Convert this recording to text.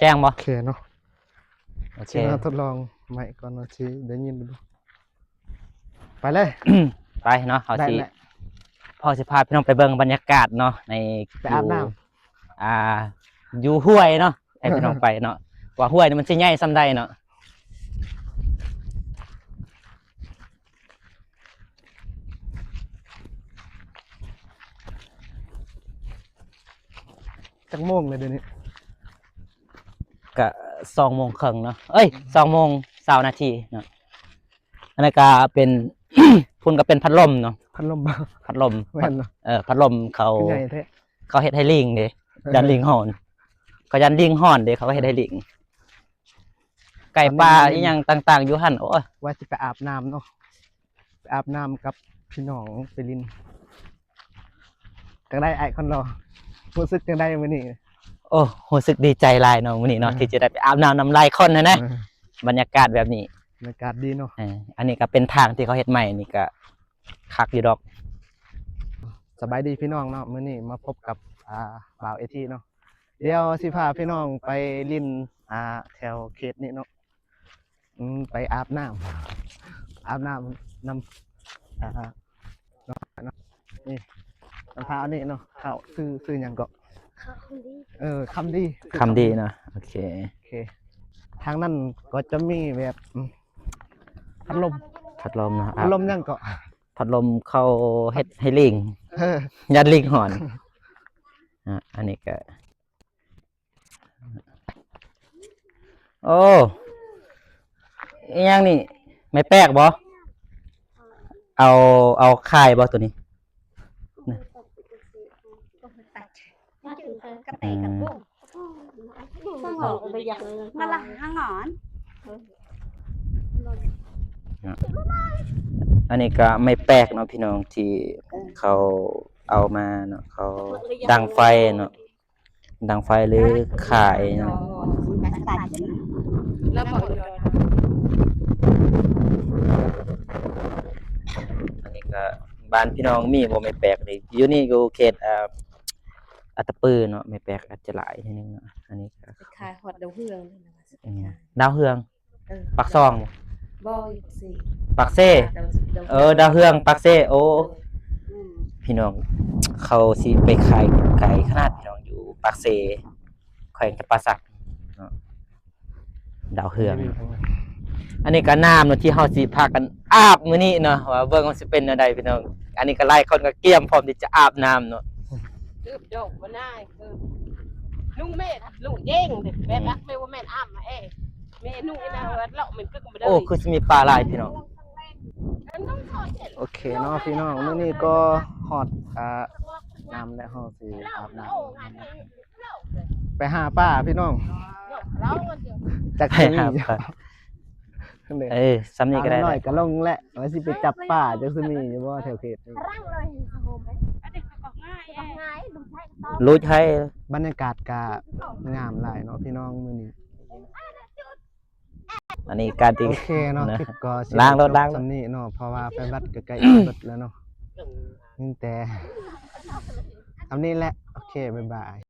ແຈ້ງບໍ່? ໂອເຄເນາະ ໂອເຄ ຊິມາທົດລອງໄມ້ກ່ອນວ່າຊິໄດ້ຍິນບໍ່. ໄປເລີຍ ໄປເນາະ ເຮົາຊິ ເຮົາຊິພາພີ່ນ້ອງໄປເບິ່ງບັນຍາກາດເນາະ ໃນ ໄປອາບນ້ຳ ຢູ່ ອ່າ ຢູ່ຫ້ວຍເນາະ ໃຫ້ພີ່ນ້ອງໄປເນາະ ວ່າຫ້ວຍນີ້ມັນຊິໃຫຍ່ສ່ຳໃດເນາະ. ຈັກໂມງແລ້ວດຽວນີ້? ກະສອງໂມງເຄິ່ງເນາະ ເອີຍ ສອງໂມງຊາວນາທີເນາະ. ອັນນັ້ນກະເປັນ ພຸ້ນກະເປັນພັດລົມເນາະ ພັດລົມ ພັດລົມ ແມ່ນເນາະ ເອີ ພັດລົມເຂົາ ຄືໃຫຍ່ແທ້ ເຂົາເຮັດໃຫ້ລີງເດ້ ຢ້ານລີງຮ້ອນ ເຂົາຢ້ານລີງຮ້ອນເດ້ ເຂົາເຮັດໃຫ້ລີງ ໄກ່ປ່າອີ່ຫຍັງຕ່າງໆຢູ່ຫັ້ນ. ໂອ້ຍ ວ່າຊິໄປອາບນ້ຳເນາະ ໄປອາບນ້ຳກັບພີ່ນ້ອງໄປຫຼິ້ນ. ຈັ່ງໃດອ້າຍຄົນຫຼໍ່ ຮູ້ສຶກຈັ່ງໃດມື້ນີ້? ໂອ້ ຮູ້ສຶກດີໃຈຫຼາຍເນາະ ມື້ນີ້ເນາະ ເອີ ທີ່ຈະໄດ້ໄປອາບນ້ຳນຳຫຼາຍຄົນຫັ້ນນະ ເອີ ບັນຍາກາດແບບນີ້ ບັນຍາກາດດີເນາະ ເອີ ອັນນີ້ກະເປັນທາງທີ່ເຂົາເຮັດໃໝ່ນີ້ກະຄັກຢູ່ດອກ. ສະບາຍດີພີ່ນ້ອງເນາະ ມື້ນີ້ມາພົບກັບ ອ່າ ບ່າວເອທີເນາະ ດຽວຊິພາພີ່ນ້ອງໄປຫຼິ້ນ ອ່າ ແຖວເຂດນີ້ເນາະ ອືມ ໄປອາບນ້ຳ ອາບນ້ຳນຳ ອ່າ ນ້ອງ ນີ້ ນ້ອງພາວນີ້ເນາະ ເຂົາຊື່ ຊື່ຫຍັງເກາະ? ເຂົາຄຳດີ ເອີ ຄຳດີ ຄຳດີເນາະ ໂອເຄ ໂອເຄ ທາງນັ້ນກໍຈະມີແບບ ອືມ ພັດລົມ ພັດລົມເນາະ ພັດລົມຫຍັງເກາະ? ພັດລົມເຂົາເຮັດໃຫ້ລີງ ເອີ ຢ້ານລີງຮ້ອນ ອ່າ ອັນນີ້ກະ ໂອ້ ອີ່ຫຍັງນີ້ ໄມ້ແປກບໍ່? ເອົາ ເອົາຂາຍບໍ່ໂຕນີ້? ອືມ ອັນນີ້ກະໄມ້ແປກເນາະພີ່ນ້ອງ ທີ່ເຂົາເອົາມາເນາະ ເຂົາດັງໄຟເນາະ ດັງໄຟຫຼືຂາຍເນາະ. ອັນນີ້ກະບ້ານພີ່ນ້ອງມີບໍ່ ໄມ້ແປກນີ້? ຢູ່ນີ້ຢູ່ເຂດ ອ່າ ອັດຕະປືເນາະ ໄມ້ແປກອາດຈະຫຼາຍນິດໜຶ່ງເນາະ. ອັນນີ້ກະຂາຍຮອດດາວເຮືອງ ອືມ ດາວເຮືອງ ເອີ ປາກຊ່ອງບໍ່? ບໍ່ ຢູ່ປາກເຊ ປາກເຊ ເອີ ດາວເຮືອງ ປາກເຊ. ໂອ້ ເອີ ອືມ ພີ່ນ້ອງ ເຂົາຊິໄປຂາຍໄກຂະໜາດ ພີ່ນ້ອງ ຢູ່ປາກເຊ ແຂວງຈຳປາສັກເນາະ ດາວເຮືອງ. ອັນນີ້ກະນ້ຳເນາະ ທີ່ເຮົາຊິພາກັນອາບມື້ນີ້ເນາະ ວ່າເບິ່ງວ່າຊິເປັນແນວໃດ ພີ່ນ້ອງ. ອັນນີ້ກະຫຼາຍຄົນກະກຽມພ້ອມທີ່ຈະອາບນ້ຳເນາະ. ເກີບດອກບໍ່ນາຍ ເກີບ ນຸ່ງແມ່ ນຸ່ງເອງເດະ ແມ່ ອືມ ແມ່ບໍ່ແມ່ນອາບມາເອງ ແມ່ນຸ່ງອີ່ນະ ເລາະແມ່ນກຶກມາເດີ. ໂອ້ ຄືຊິມີປາຫຼາຍພີ່ນ້ອງ. ໂອເຄເນາະພີ່ນ້ອງ ມື້ນີ້ກໍຮອດ ອ່າ ນ້ຳແລ້ວ ເຮົາຊິອາບນ້ຳ ໄປຫາປາພີ່ນ້ອງ ຈັກຊິມີຢູ່. ເອີ ສ່ຳນີ້ກໍໄດ້ ນ້ອຍໆກໍລົງແລ້ວ ວ່າຊິໄປຈັບປາ ຈັກຊິມີຢູ່ບໍ່ແຖວເຂດນີ້. ລຸຍໄທ ບັນຍາກາດກະງາມຫຼາຍເນາະພີ່ນ້ອງມື້ນີ້. ອັນນີ້ການທີ່ ໂອເຄເນາະ ຄລິບກໍຊິ ລ້າງລົດ ລ້າງລົດ ສ່ຳນີ້ເນາະ ເພາະວ່າໄປວັດກໍໃກ້ເບິດແລ້ວເນາະ. ມີແຕ່ສ່ຳນີ້ແຫຼະ ໂອເຄ ບາຍບາຍ.